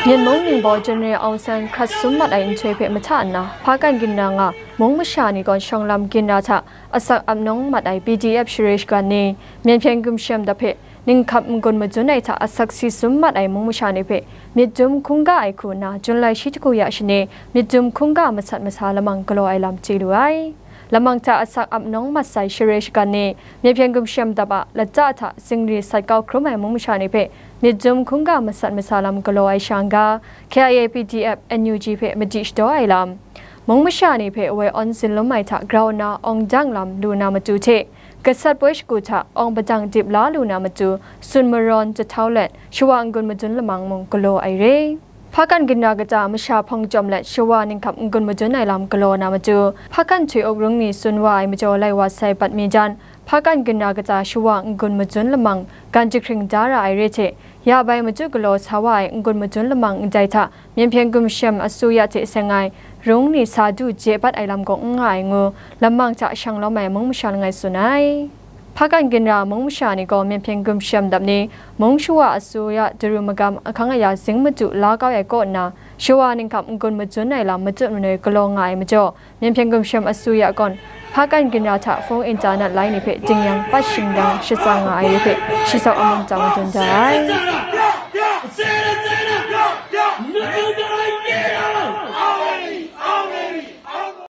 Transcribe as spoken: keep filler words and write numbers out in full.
Myen mung ningbaw General Aung San hkrat sum mat ai nhtoi hpe mahta nna, hpa kan ginra nga mung masha ni gaw shawng lam ginra hta asak ap nawng mat ai P D F share shagan ni, myen hpyen gumshem dap hpe ninghkap n-gun majun ai hta asak si sum mat ai mung masha ni hpe myit dum hkungga ai hku nna, Jun lai shi hku ya shani myit dum hkungga masat masa lamang galaw ai lam chye lu ai. Lamang hta asak ap nawng mat sai share shagan ni, myen hpyen gumshem dap a lata hta zingri sat kau hkrum ai mung masha ni hpe myit dum hkungga masat masa lam galaw ai shang ga, K I A P D F N U G hpe madi shadaw ai lam, mung masha ni hpe woi awn zin lum ai hta grau nna awng dang lam lu na matu hte, gasat poi shagu hta awng padang dip la lu na matu, sun marawn jahtau let, shawa n-gun madun lamang mung galaw ai re. Hpa kan ginra kata masha hpawng chyawm let shawa ninghkap n-gun madun ai lam galaw na matu, hpa kan htoi uk rung ni tsun wa ai majaw lai wa sai bat mi jan, hpa kan ginra kata shawa n-gun madun lamang gan jahkring da ra ai re hte, ya bai matu galaw sa wa ai n-gun madun lamang ndai hta, myen hpyen gumshem asuya hte seng ai rung ni sa du je bat ai lam gaw n nga ai ngu, lamang hta shang lawm ai mung masha langai tsun ai. Hpa kan ginra mung masha ni gaw myen hpyen gumshem dap ni, mung shawa asuya daru magam ahkang aya zing matu la kau ai kaw nna, shawa ninghkap n-gun majun ai lam matut manoi galaw nga ai majaw, myen hpyen gumshem asuya gawn, hpa kan ginra hta hpung intanat lai ni hpe dingyang pat shingdang shatsang nga ai ni hpe, shi sau amun tang madun da ai.